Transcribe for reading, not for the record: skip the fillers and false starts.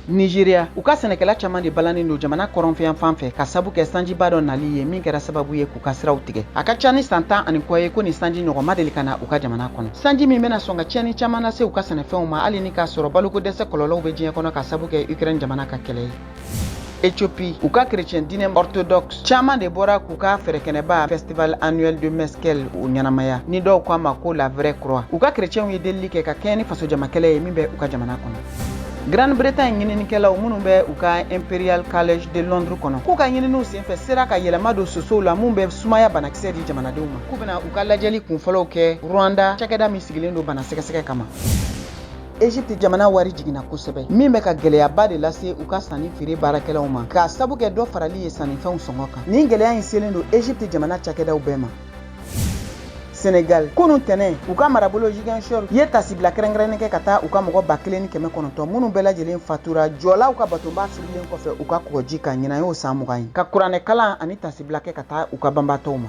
Nigeria, u ka sɛnɛkɛla caman de balannen don jamana kɔrɔnfɛyanfan fɛ ka sabu kɛ sanjiba dɔ nali ye min kɛra sababu ye k'u ka siraw tigɛ. A ka ca ni san 10 ani kɔ ye ko nin sanji ɲɔgɔn ma deli ka na u ka jamana kɔnɔ, sanji min bɛna sɔn ka tiɲɛni caman lase u ka sɛnɛfɛnw ma, hali ni k'a sɔrɔ baloko dɛsɛ kɔlɔlɔw bɛ diɲɛ kɔnɔ ka sabu kɛ Ukraine jamana ka kɛlɛ ye. Ethiopie, u ka chrétien diinɛ orthodoxe caman de bɔra k'u ka fɛrɛkɛnɛba festival annuel de Meskel o ɲɛnamaya, ni dɔw ko a ma ko la vraie croix. U ka chrétienw ye delili kɛ ka kɛɲɛ ni fasojamakɛlɛ ye min bɛ u ka jamana kɔnɔ. Grande Bretagne ɲininikɛlaw minnu bɛ u ka Imperial College de Londres kɔnɔ, k'u ka ɲininiw senfɛ sera ka yɛlɛma don sosow la mun bɛ sumaya banakisɛ di jamanadenw ma. K'u bɛna u ka lajɛli kunfɔlɔw kɛ Rwanda, cakɛda min sigilen don bana sɛgɛsɛgɛ kama. Egypte jamana wari jiginna kosɛbɛ, min bɛ ka gɛlɛyaba de lase u ka sanni feere baarakɛlaw ma, k'a sabu kɛ dɔ farali ye sannifɛnw sɔngɔ kan. Nin gɛlɛya in selen don Egypte jamana cakɛdaw bɛɛ ma. Senegal, kunu tɛnɛ, u ka marabolo Ziguinchor ye tasibila kɛrɛnkɛrɛnnen kɛ ka taa u ka mɔgɔ 1900 minnu bɛɛ lajɛlen fatura jɔlaw ka batonba firilen kɔfɛ u ka kɔgɔji kan. Ɲinan y'o san 20 ye, ka kuranɛ kalan ani tasibila kɛ ka taa u ka banbatɔw ma.